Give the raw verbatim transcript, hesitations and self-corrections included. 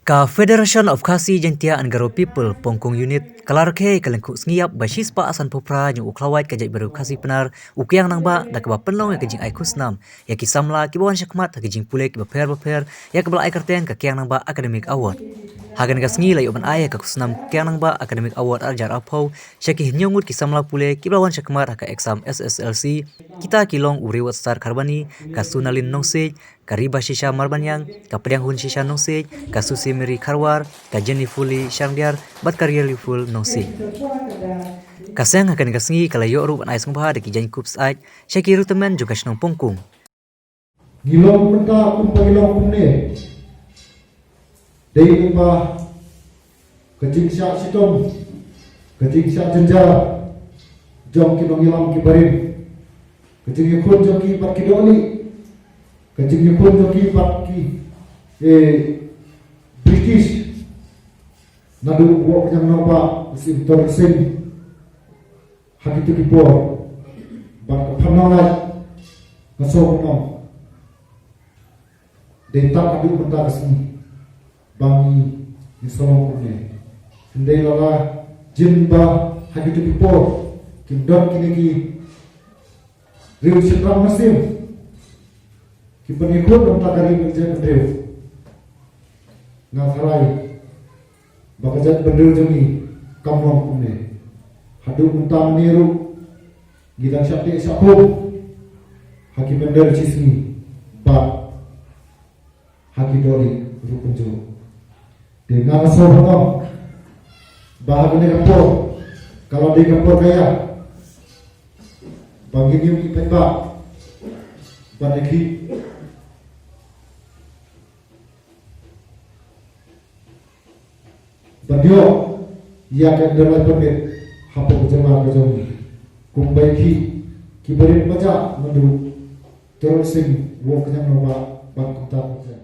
Ka Federation of Khasi Jaintia and Garo People Pongkung Unit ka la rakhe ka lyngkhuh sngi ïap ba shispah sanphew phra jong u khlawait ka jaitbynriew Khasi Pnar u Kiang Nangbah da kaba pynlong ïa ka jingai khusnam ïa ki samla kiba wan shakhmat ha ki jingpule kiba pher ba pher ïa kaba la ai kyrteng ka Kiang Nangbah Academic Award. Ha kane ka sngi la ïoh ban ai ïa ka khusnam Kiang Nangbah Academic Award ar hajar arphew sha ki hynñiew ngut ki samla pule kiba la wan shakhmat ha ka exam S S L C. Kita ki long u Reward Star Kharbani, ka Sunalin Nongsiej, ka Riba Shisha Marbaniang, ka Pdiang Hun Shisha Nongsiej, ka Susi Mary Kharwar, ka Jenny Fuli Shardiar bad ka Riali Ful Nongsiej. Ka seng ha kane ka sngi ka la ïoh ruh ban ai sngewbha da ki jaiñkup syaid sha ki riewtymmen jong ka shnong Pongkung. Ngi long mynta kumba ngi long kumne dei lyngba ka jingshah shitom, ka jingshah jynjar jong ki nongïalam ki barim, ka jingïakhun jong ki bad ki dohlieh, ka jingïakhun jong ki bad ki, eh, British. Naduh u Woh Kñiang Nangbah, u Syiem Tyrot Sing, ha kito ki por, bad ka phan nonglait, nga sngew kumno. Dei tang haduh mynta ka sngi ba ngi, ngi shu long kumne. Hynrei lada jin ba ha kito ki por kim don kine ki riew shynrang mynsiem kiban ïakhun na ka bynta ka ri bad ka jaitbynriew, nga tharai ba ka jaitbynriew jong ngi kam long kumne. Haduh mynta mynne ruh ngi dang shah teh shah khum ha ki mynder shisngi bad ha ki dohlieh ruh kumjuh. Te nga sngew kumno ba ha kane ka por ka la dei ka por ka ïa ba ngin ïoh ki paidbah ban ïa ki ban ïoh ïa ka dawai permit hapoh ka jylla ka jong ngi. Kumba ïa ki, ki barit ba jah naduh Tyrot Sing, Woh Kñiang Nangbah bad kumta kumta.